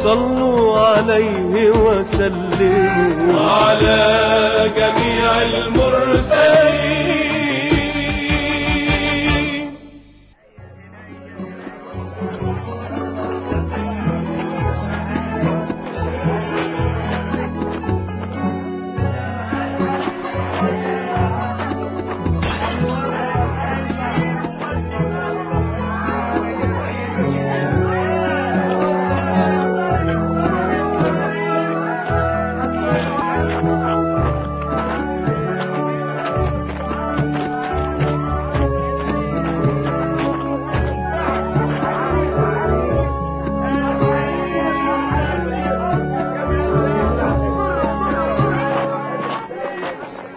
صلوا عليه وسلموا وعلى جميع المرسلين.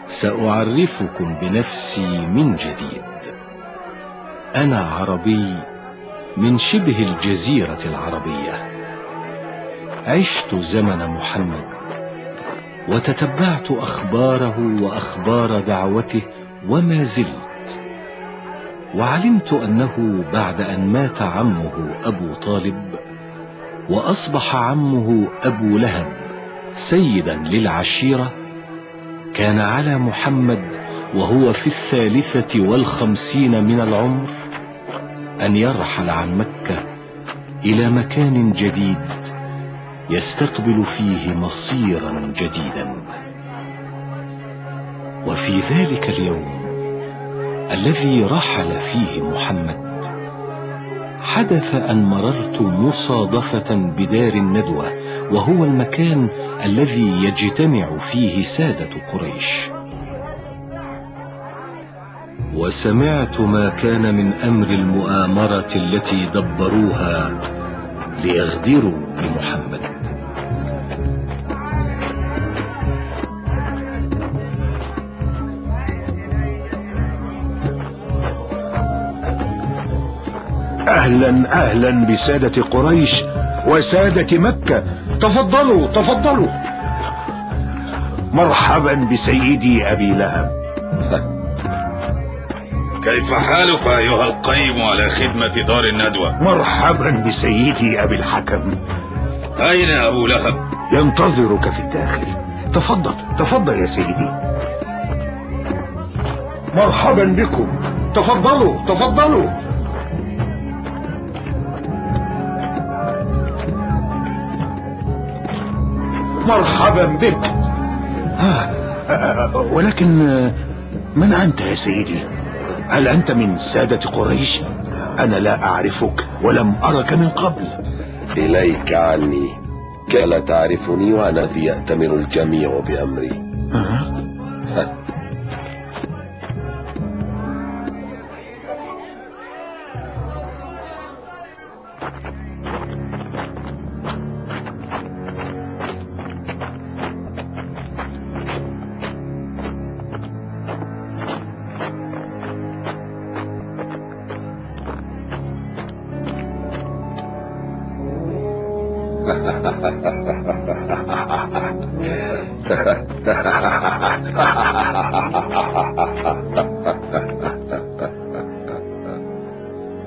سأعرفكم بنفسي من جديد. أنا عربي من شبه الجزيرة العربية، عشت زمن محمد وتتبعت أخباره وأخبار دعوته وما زلت، وعلمت أنه بعد أن مات عمه أبو طالب وأصبح عمه أبو لهب سيدا للعشيرة، كان على محمد وهو في 53 من العمر أن يرحل عن مكة إلى مكان جديد يستقبل فيه مصيرا جديدا. وفي ذلك اليوم الذي رحل فيه محمد حدث أن مررت مصادفة بدار الندوة، وهو المكان الذي يجتمع فيه سادة قريش، وسمعت ما كان من أمر المؤامرة التي دبروها ليغدروا بمحمد. أهلا أهلا بسادة قريش وسادة مكة، تفضلوا تفضلوا. مرحبا بسيدي أبي لهب. كيف حالك أيها القيم على خدمة دار الندوة؟ مرحبا بسيدي أبي الحكم. أين أبو لهب؟ ينتظرك في الداخل. تفضل تفضل يا سيدي. مرحبا بكم، تفضلوا تفضلوا. مرحبا بك. ولكن من أنت يا سيدي؟ هل أنت من سادة قريش؟ أنا لا أعرفك ولم أرك من قبل. إليك عني، كلا تعرفني وأنا ذي يأتمر الجميع بأمري.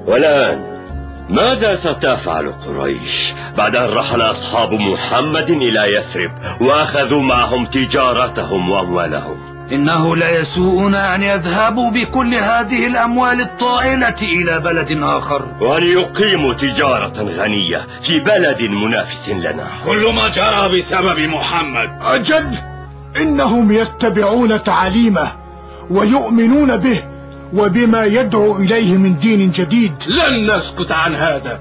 والآن ماذا ستفعل قريش بعد أن رحل أصحاب محمد إلى يثرب وأخذوا معهم تجارتهم وأموالهم؟ إنه لا يسوءنا أن يذهبوا بكل هذه الأموال الطائلة إلى بلد آخر، وأن يقيموا تجارة غنية في بلد منافس لنا. كل ما جرى بسبب محمد. أجل، إنهم يتبعون تعاليمه ويؤمنون به وبما يدعو إليه من دين جديد. لن نسكت عن هذا.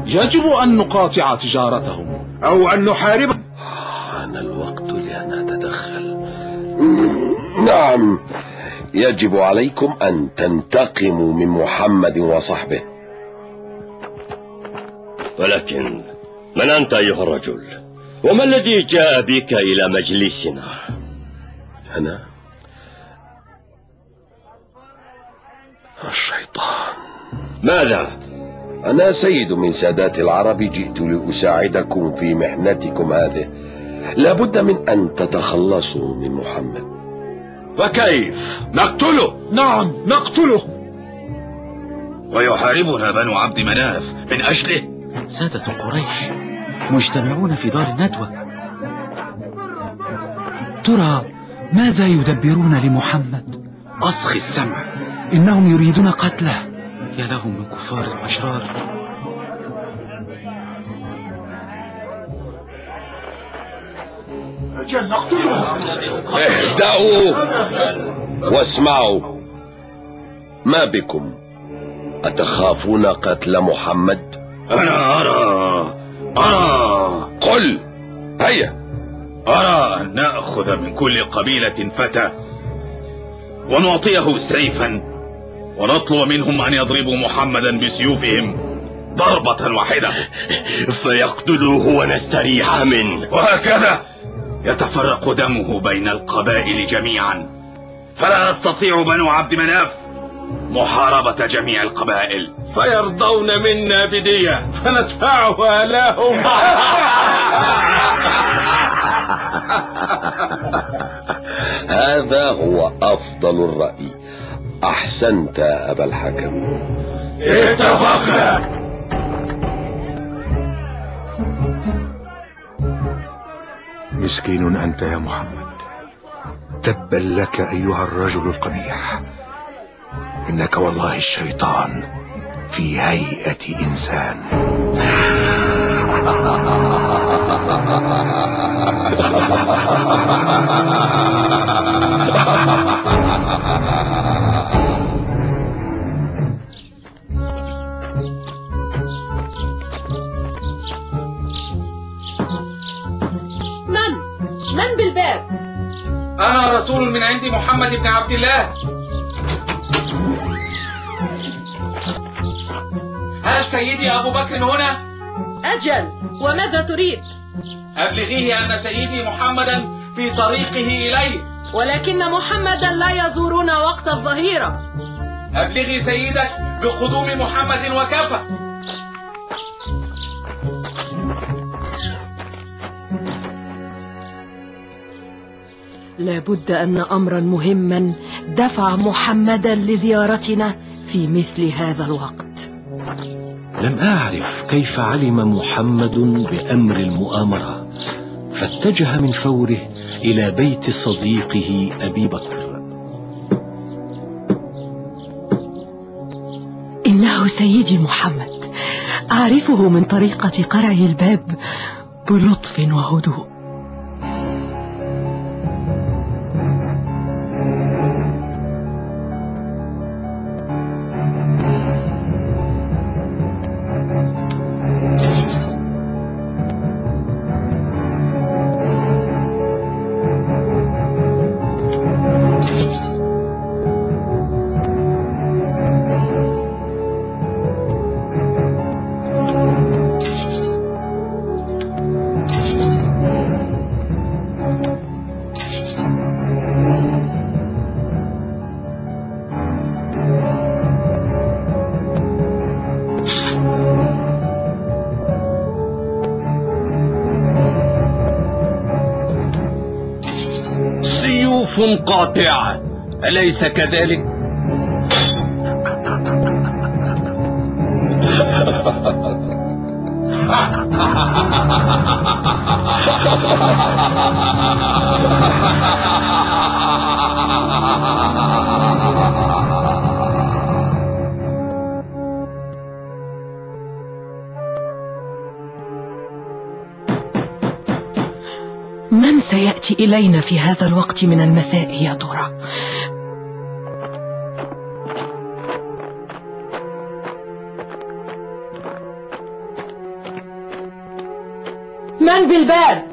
يجب أن نقاطع تجارتهم أو أن نحاربهم. حان الوقت لأن أتدخل. نعم، يجب عليكم أن تنتقموا من محمد وصحبه. ولكن من أنت أيها الرجل؟ وما الذي جاء بك إلى مجلسنا؟ أنا الشيطان. ماذا؟ أنا سيد من سادات العرب، جئت لأساعدكم في محنتكم هذه، لابد من أن تتخلصوا من محمد. وكيف؟ نقتله. نعم نقتله. ويحاربنا بنو عبد مناف من أجله. سادة قريش مجتمعون في دار الندوة. ترى ماذا يدبرون لمحمد؟ أصغي السمع، إنهم يريدون قتله. يا لهم من كفار الأشرار. أجل نقتله. اهدأوا واسمعوا. ما بكم؟ أتخافون قتل محمد؟ أنا أرى قل. هيا. أرى أن نأخذ من كل قبيلة فتى ونعطيه سيفا، ونطلب منهم أن يضربوا محمدا بسيوفهم ضربة واحدة فيقتلوه ونستريح منه، وهكذا يتفرق دمه بين القبائل جميعا، فلا يستطيع بنو عبد مناف محاربة جميع القبائل. فيرضون منا بدية فندفعها لهم. هذا هو أفضل الرأي. أحسنت أبا الحكم. اتفقنا. مسكين أنت يا محمد، تبا لك أيها الرجل القبيح. إنك والله الشيطان في هيئة إنسان. من بالباب؟ أنا رسول من عند محمد بن عبد الله. هل سيدي أبو بكر هنا؟ أجل، وماذا تريد؟ أبلغيه أن سيدي محمدا في طريقه إليه. ولكن محمدا لا يزورنا وقت الظهيرة. أبلغي سيدك بقدوم محمد وكفى. لابد أن أمرا مهما دفع محمدا لزيارتنا في مثل هذا الوقت. لم أعرف كيف علم محمد بأمر المؤامرة، فاتجه من فوره إلى بيت صديقه أبي بكر. إنه سيدي محمد، أعرفه من طريقة قرع الباب بلطف وهدوء. قاطعة، أليس كذلك؟ من سيأتي إلينا في هذا الوقت من المساء يا ترى؟ من بالباب؟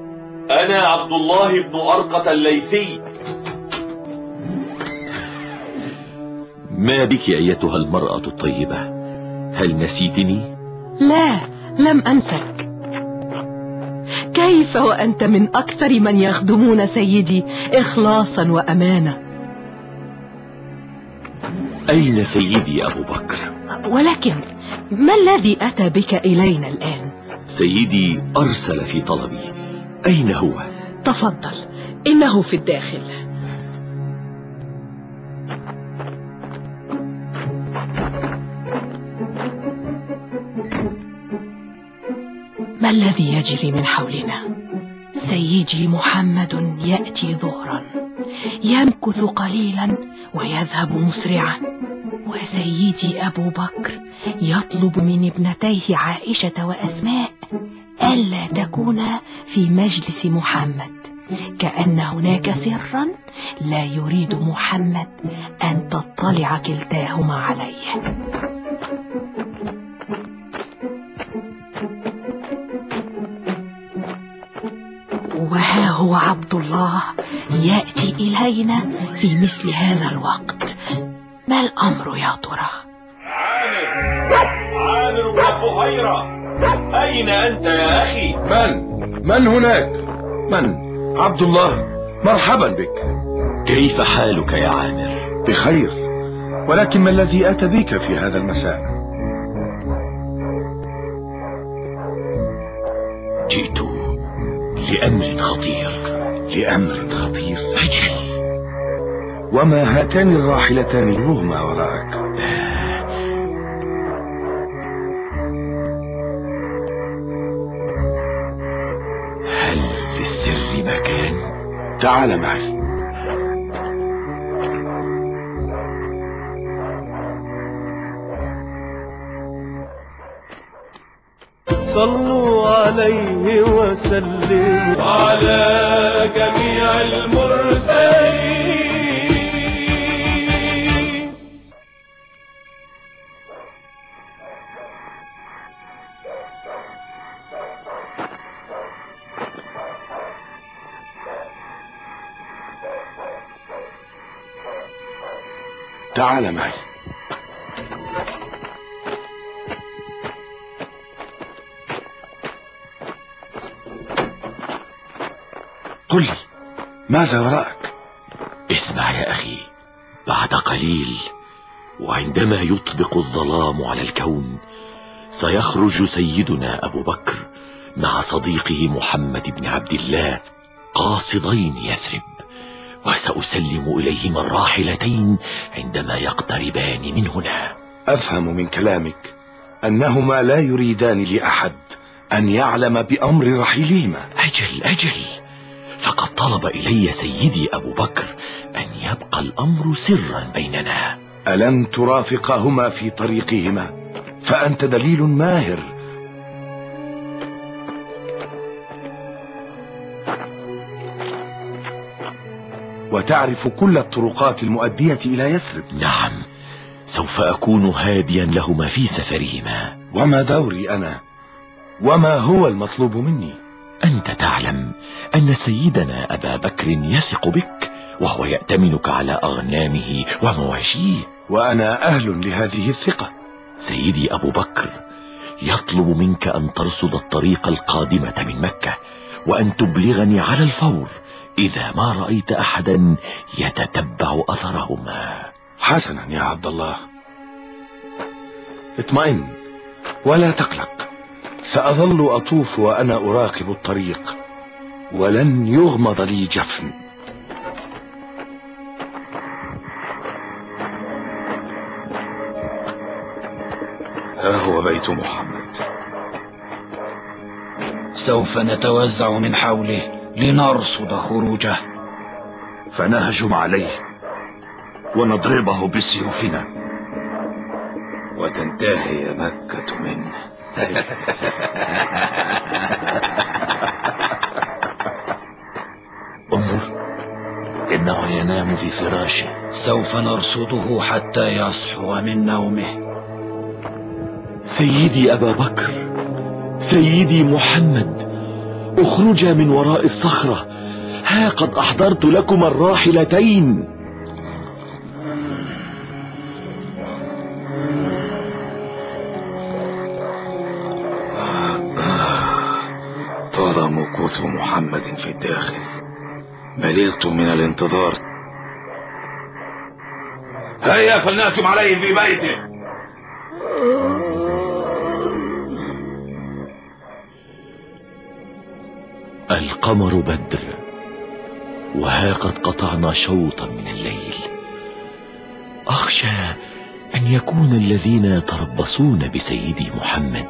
أنا عبد الله بن أرقة الليثي. ما بك أيتها المرأة الطيبة؟ هل نسيتني؟ لا، لم أنسك. كيف وأنت من أكثر من يخدمون سيدي إخلاصا وأمانة؟ أين سيدي أبو بكر؟ ولكن ما الذي أتى بك إلينا الآن؟ سيدي أرسل في طلبي. أين هو؟ تفضل، إنه في الداخل. ما الذي يجري من حولنا؟ سيدي محمد يأتي ظهرا، يمكث قليلا ويذهب مسرعا، وسيدي أبو بكر يطلب من ابنتيه عائشة وأسماء ألا تكونا في مجلس محمد، كأن هناك سرا لا يريد محمد أن تطلع كلتاهما عليه. وها هو عبد الله يأتي إلينا في مثل هذا الوقت. ما الأمر يا ترى؟ عامر بن فهيرة، أين أنت يا أخي؟ من هناك؟ من؟ عبد الله، مرحبا بك. كيف حالك يا عامر؟ بخير، ولكن ما الذي أتى بك في هذا المساء؟ جئت لأمر خطير. لأمر خطير؟ أجل. وما هاتان الراحلتان الرهما وراءك؟ هل للسر مكان؟ تعال معي. صلوا عليه وسلموا على جميع المرسلين. تعال معي. قل لي، ماذا وراءك؟ اسمع يا أخي، بعد قليل وعندما يطبق الظلام على الكون سيخرج سيدنا أبو بكر مع صديقه محمد بن عبد الله قاصدين يثرب، وسأسلم إليهما الراحلتين عندما يقتربان من هنا. أفهم من كلامك أنهما لا يريدان لأحد أن يعلم بأمر رحيلهما. أجل، فقد طلب إلي سيدي أبو بكر أن يبقى الأمر سرا بيننا. ألم ترافقهما في طريقهما؟ فأنت دليل ماهر. وتعرف كل الطرقات المؤدية إلى يثرب. نعم، سوف أكون هاديا لهما في سفرهما. وما دوري أنا؟ وما هو المطلوب مني؟ أنت تعلم أن سيدنا أبا بكر يثق بك، وهو يأتمنك على أغنامه ومواشيه. وأنا أهل لهذه الثقة. سيدي أبو بكر يطلب منك أن ترصد الطريق القادمة من مكة، وأن تبلغني على الفور إذا ما رأيت أحدا يتتبع أثرهما. حسنا يا عبد الله، اطمئن ولا تقلق. سأظل أطوف وأنا أراقب الطريق، ولن يغمض لي جفن. ها هو بيت محمد. سوف نتوزع من حوله لنرصد خروجه، فنهجم عليه ونضربه بسيوفنا وتنتهي مكة منه. انظر، إنه ينام في فراشه. سوف نرصده حتى يصحو من نومه. سيدي أبا بكر، سيدي محمد، اخرجا من وراء الصخرة، ها قد أحضرت لكما الراحلتين. طال مكوث محمد في الداخل، مللت من الانتظار. هيا فلنهجم عليه في بيته. القمر بدر وها قد قطعنا شوطا من الليل. أخشى أن يكون الذين يتربصون بسيدي محمد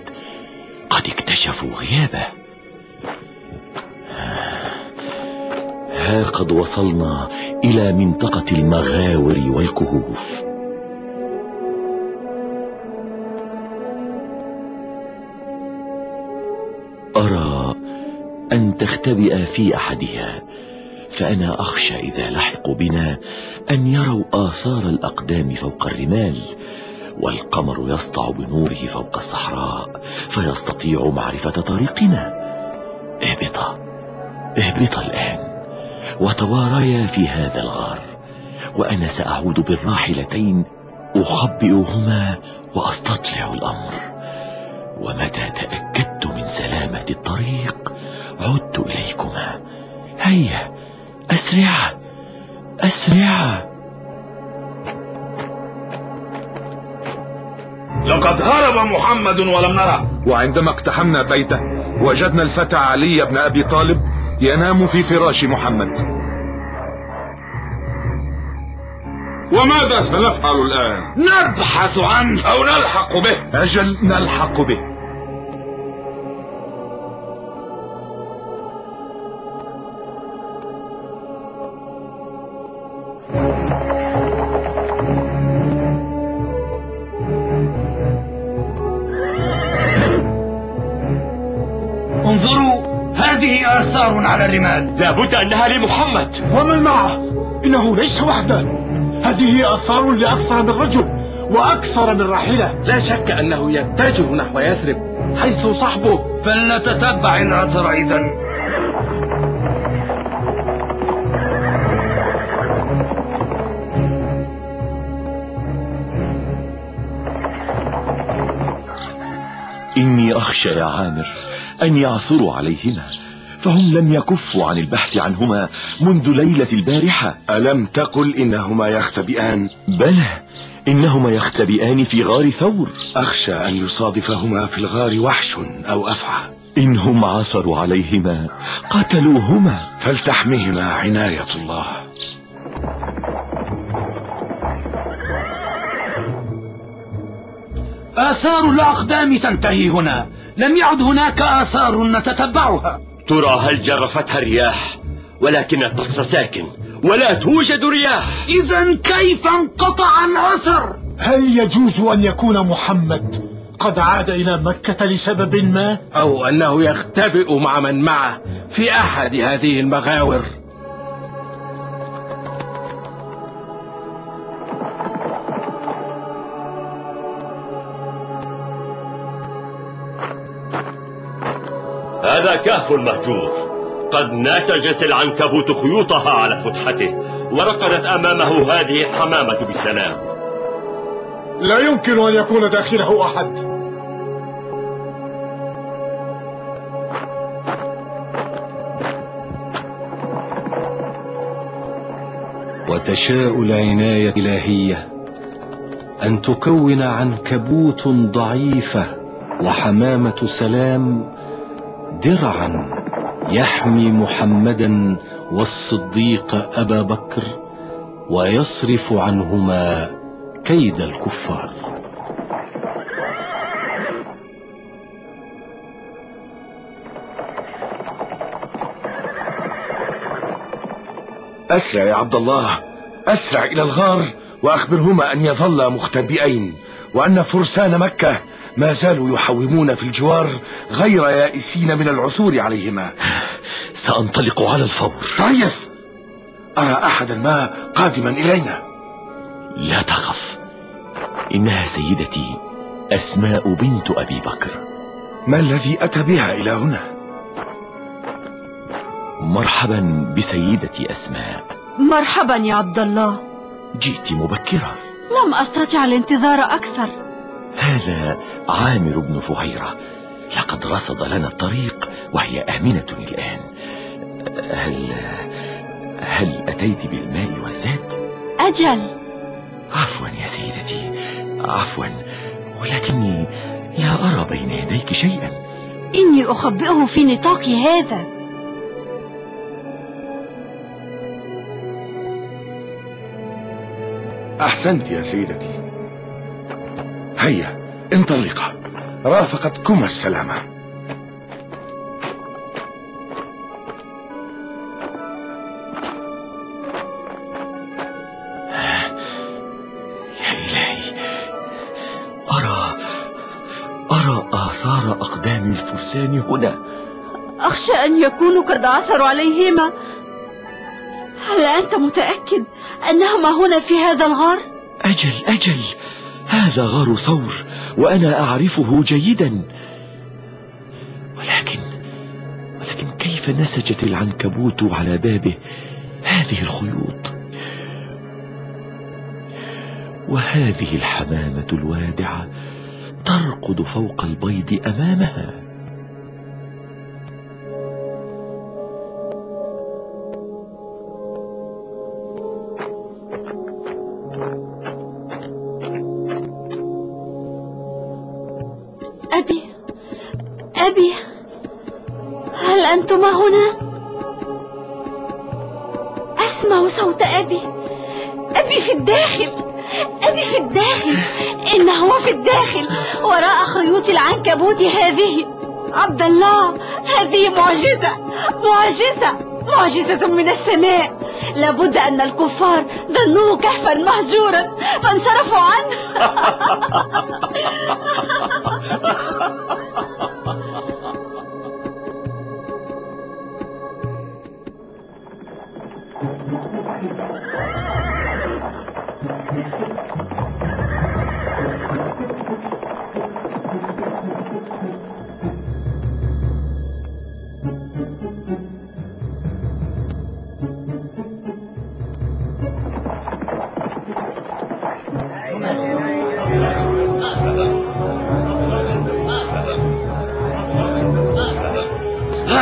قد اكتشفوا غيابه. ها قد وصلنا إلى منطقة المغاور والكهوف. أرى أن تختبئ في أحدها، فأنا أخشى إذا لحقوا بنا أن يروا آثار الأقدام فوق الرمال، والقمر يسطع بنوره فوق الصحراء فيستطيع معرفة طريقنا. اهبطا الآن وتواريا في هذا الغار، وأنا سأعود بالراحلتين أخبئهما وأستطلع الأمر، ومتى تأكدت من سلامة الطريق عدت إليكما. هيا أسرعا. لقد هرب محمد ولم نره. وعندما اقتحمنا بيته وجدنا الفتى علي بن أبي طالب ينام في فراش محمد. وماذا سنفعل الآن؟ نبحث عنه أو نلحق به. أجل، نلحق به. انظروا، هذه آثار على الرمال. لابد أنها لمحمد. ومن معه؟ إنه ليس وحده، هذه آثار لأكثر من رجل وأكثر من راحلة. لا شك أنه يتجه نحو يثرب حيث صحبه. فلنتتبع الأثر إذن. إني أخشى يا عامر أن يعثروا عليهما، فهم لم يكفوا عن البحث عنهما منذ ليلة البارحة. ألم تقل إنهما يختبئان؟ بلى، إنهما يختبئان في غار ثور. أخشى أن يصادفهما في الغار وحش أو أفعى. إنهم عثروا عليهما قتلوهما. فلتحميهما عناية الله. آثار الأقدام تنتهي هنا، لم يعد هناك آثار نتتبعها. ترى هل جرفتها الرياح؟ ولكن الطقس ساكن ولا توجد رياح. إذن كيف انقطع الأثر؟ هل يجوز أن يكون محمد قد عاد إلى مكة لسبب ما؟ أو أنه يختبئ مع من معه في أحد هذه المغاور؟ هذا كهف مهجور، قد نسجت العنكبوت خيوطها على فتحته، ورقدت أمامه هذه الحمامة بالسلام. لا يمكن أن يكون داخله أحد. وتشاء العناية الإلهية أن تكون عنكبوت ضعيفة وحمامة سلام درعا يحمي محمدا والصديق أبا بكر ويصرف عنهما كيد الكفار. أسرع يا عبد الله، أسرع إلى الغار وأخبرهما أن يظلا مختبئين، وأن فرسان مكة ما زالوا يحومون في الجوار غير يائسين من العثور عليهما. سأنطلق على الفور. طيب، أرى أحدا ما قادما إلينا. لا تخف، إنها سيدتي أسماء بنت أبي بكر. ما الذي أتى بها إلى هنا؟ مرحبا بسيدتي أسماء. مرحبا يا عبد الله. جئت مبكرا. لم أستطع الانتظار أكثر. هذا عامر بن فهيرة، لقد رصد لنا الطريق وهي آمنة الآن. هل أتيت بالماء والزاد؟ أجل. عفوا يا سيدتي، عفوا، ولكني لا أرى بين يديك شيئا. إني أخبئه في نطاق هذا. أحسنت يا سيدتي. هيا انطلقا، رافقتكما السلامة. يا إلهي، أرى آثار أقدام الفرسان هنا. أخشى أن يكونوا قد عثروا عليهما. هل أنت متأكد أنهما هنا في هذا الغار؟ أجل، هذا غار ثور وأنا أعرفه جيدا. ولكن كيف نسجت العنكبوت على بابه هذه الخيوط؟ وهذه الحمامة الوادعة ترقد فوق البيض أمامها. أبي، هل أنتما هنا؟ أسمع صوت أبي في الداخل، إنه في الداخل وراء خيوط العنكبوت هذه. عبد الله، هذه معجزة من السماء. لابد أن الكفار ظنوه كهفا مهجورا فانصرفوا عنه.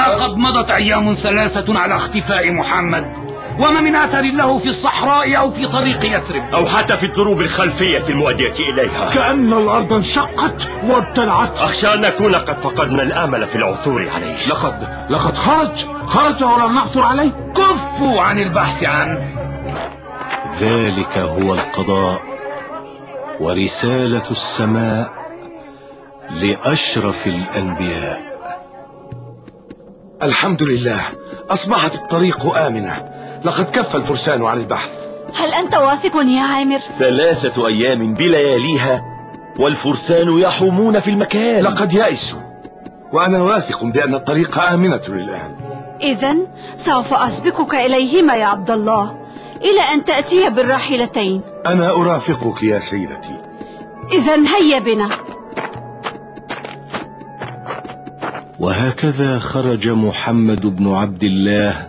لقد مضت أيام 3 على اختفاء محمد، وما من أثر له في الصحراء أو في طريق يثرب أو حتى في الدروب الخلفية المؤدية إليها. كأن الأرض انشقت وابتلعت. أخشى أن نكون قد فقدنا الأمل في العثور عليه. لقد خرج ولم نعثر عليه. كفوا عن البحث عنه. ذلك هو القضاء ورسالة السماء لأشرف الأنبياء. الحمد لله، أصبحت الطريق آمنة. لقد كف الفرسان عن البحث. هل أنت واثق يا عامر؟ 3 أيام بلياليها والفرسان يحومون في المكان. لقد يأسوا، وأنا واثق بأن الطريق آمنة الآن. إذن سوف أسبقك إليهما يا عبد الله، إلى أن تأتي بالراحلتين. أنا أرافقك يا سيدتي. إذن هيا بنا. وهكذا خرج محمد بن عبد الله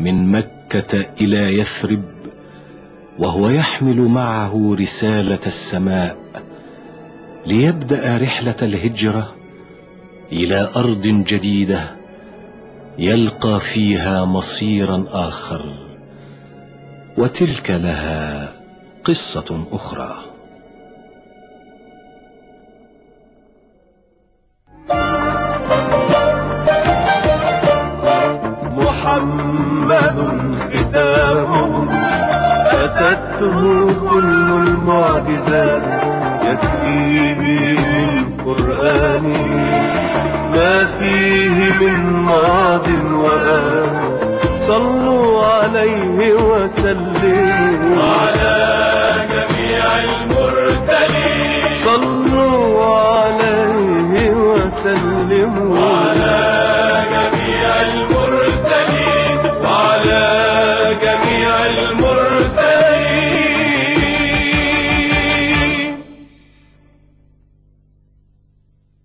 من مكة إلى يثرب، وهو يحمل معه رسالة السماء ليبدأ رحلة الهجرة إلى أرض جديدة يلقى فيها مصيرا آخر، وتلك لها قصة أخرى. محمد ختامه أتته كل المعجزات، يكفي بالقرآن ما فيه من ماض وآت. صلوا عليه وسلموا على جميع المرسلين.